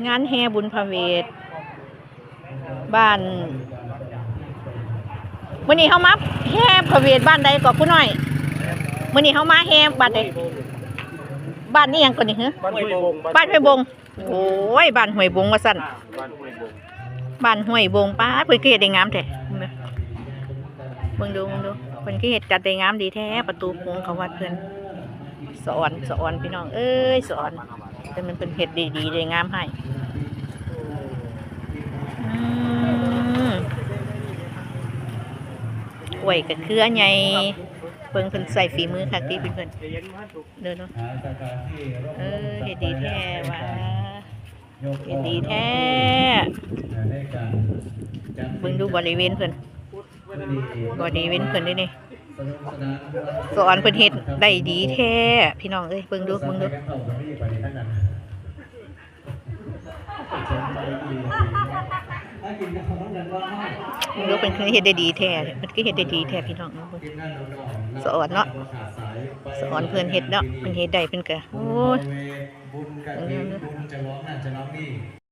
ງານແຫ່ບຸນພະເວດບ້ານ ມື້ນີ້ເຮົາມາແຫ່ພະເວດບ້ານໃດເກາະ ຄູນ້ອຍ? ມື້ນີ້ເຮົາມາແຫ່ບ້ານໃດ? ບ້ານອີ່ຫຍັງເກາະນີ້ຫື? ບ້ານຫ້ວຍບົງ ບ້ານຫ້ວຍບົງ. ໂອ້ຍ ບ້ານຫ້ວຍບົງວ່າຊັ້ນ ອ່າ ບ້ານຫ້ວຍບົງ ບ້ານຫ້ວຍບົງ. ປາດ ເພິ່ນຄືເຮັດໄດ້ງາມແທ້ ເບິ່ງດູ ເບິ່ງດູ ເພິ່ນຄືເຮັດຈັດໄດ້ງາມດີແທ້ ປະຕູໂຂງເຂົ້າວັດເພິ່ນ. ສະອອນ ສະອອນ ພີ່ນ້ອງເອີຍ ສະອອນ ແຕ່ມັນເພິ່ນເຮັດໄດ້ດີໄດ້ງາມໃຫ້. ອືມ ກ້ວຍກະເຄືອໃຫຍ່ ເບິ່ງເພິ່ນໃຊ້ຝີມືຄັກຕິເພິ່ນ ເດີເນາະ. ເອີ ເຮັດດີແທ້ວ່າ ເຮັດດີແທ້. ເບິ່ງດູບໍລິເວນເພິ່ນ ບໍລິເວນເພິ່ນເດ້ນີ້ ສະອອນເພິ່ນເຮັດໄດ້ດີແທ້ ພີ່ນ້ອງເອີຍ ເບິ່ງດູ ເບິ່ງດູ. ເບິ່ງດູ ເພິ່ນຄືເຮັດໄດ້ດີແທ້ ເພິ່ນຄືເຮັດໄດ້ດີແທ້ ພີ່ນ້ອງເອີຍ. ສະອອນເນາະ ສະອອນເພິ່ນເຮັດເນາະ ເພິ່ນເຮັດໄດ້ ເພິ່ນກະ ໂອ້ຍ ບຸນກະຖິນ ບຸນຈະລອງນັ້ນຈະລອງນີ້.